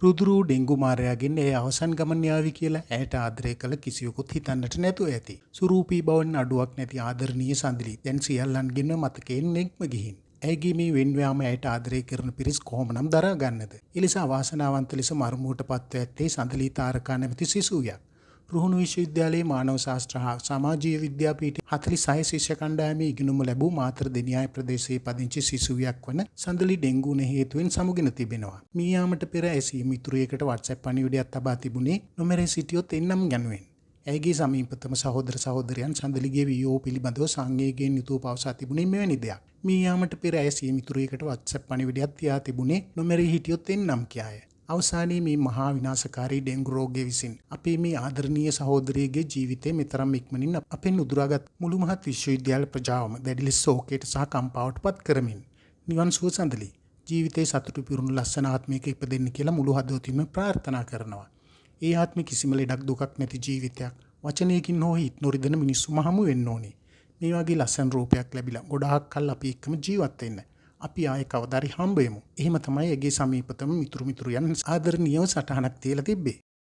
රුදුරු dengue මාරයාගෙන් ඇය අවසන් ගමන් යාවි කියලා ඇයට ආදරය කළ කිසිවෙකුත් හිතන්නට නැතුව ඇති. සුරූපී බවින් අඩුවක් නැති ආදරණීය සඳලි දැන් සියල්ලන්ගෙන්ම මතකයෙන් නික්ම ගිහින්. ඇයගේ මේ වෙන්වයාම ඇයට ආදරය කරන පිරිස් කොහොමනම් දරා ගන්නද? එලෙස අවාසනාවන්ත ලෙස මරමුවට පත්ව ඇත්තේ සඳලී තාරකා නැමැති සිසුවියක්. රුහුණු විශ්වවිද්‍යාලයේ මානව ශාස්ත්‍ර හා සමාජීය විද්‍යා පීඨයේ 46 ශිෂ්‍ය කණ්ඩායමේ ඉගෙනුම ලැබූ මාතර දෙනියාය ප්‍රදේශයේ පදිංචි සිසුවියක් වන සඳලි ඩෙංගු හේතුවෙන් සමුගෙන තිබෙනවා. මිය යාමට පෙර ඇය සිය මිතුරියකට WhatsApp පණිවිඩයක් තබා තිබුණේ නොමැරී සිටියොත් එන්නම් යනුවෙන්. ඇයගේ සමීපතම සහෝදර සහෝදරයන් සඳලිගේ වියෝව පිළිබඳව සංවේගයෙන් යුතුව පවසා තිබුණේ මෙවැනි දෙයක්. මිය යාමට පෙර ඇය සිය මිතුරියකට WhatsApp පණිවිඩයක් තියා තිබුණේ නොමැරී හිටියොත් එන්නම් කියාය. අවසානයේ මේ මහා විනාශකාරී ඩෙංගු රෝගය විසින් අපේ මේ ආදරණීය සහෝදරියගේ ජීවිතය මෙතරම් ඉක්මනින් අපෙන් උදුරාගත් මුළු මහත් විශ්වවිද්‍යාල ප්‍රජාවම දැඩි ලෙස ශෝකයට සහ කම්පාවට පත් කරමින්, නිවන් සුව සඳලි. ජීවිතේ සතුටු පිරුණු ලස්සන ආත්මයක ඉපදෙන්න කියලා මුළු හදවතින්ම ප්‍රාර්ථනා කරනවා. ඒ ආත්මෙ කිසිම ලෙඩක් දුකක් නැති ජීවිතයක්, වචනයකින් හෝ හිත් නොරිදෙන මිනිස්සුම හමු වෙන්න ඕනේ. මේ වගේ ලස්සන රූපයක් ලැබිලා ගොඩාක් කල් අපි එක්කම ජීවත් වෙන්න. අපි ආයේ කවදාරි හම්බ වෙමු. එහෙම තමයි ඇගේ සමීපතම මිතුරු මිතුරියන් ආදරණීයව සටහනක් තියලා තිබ්බේ.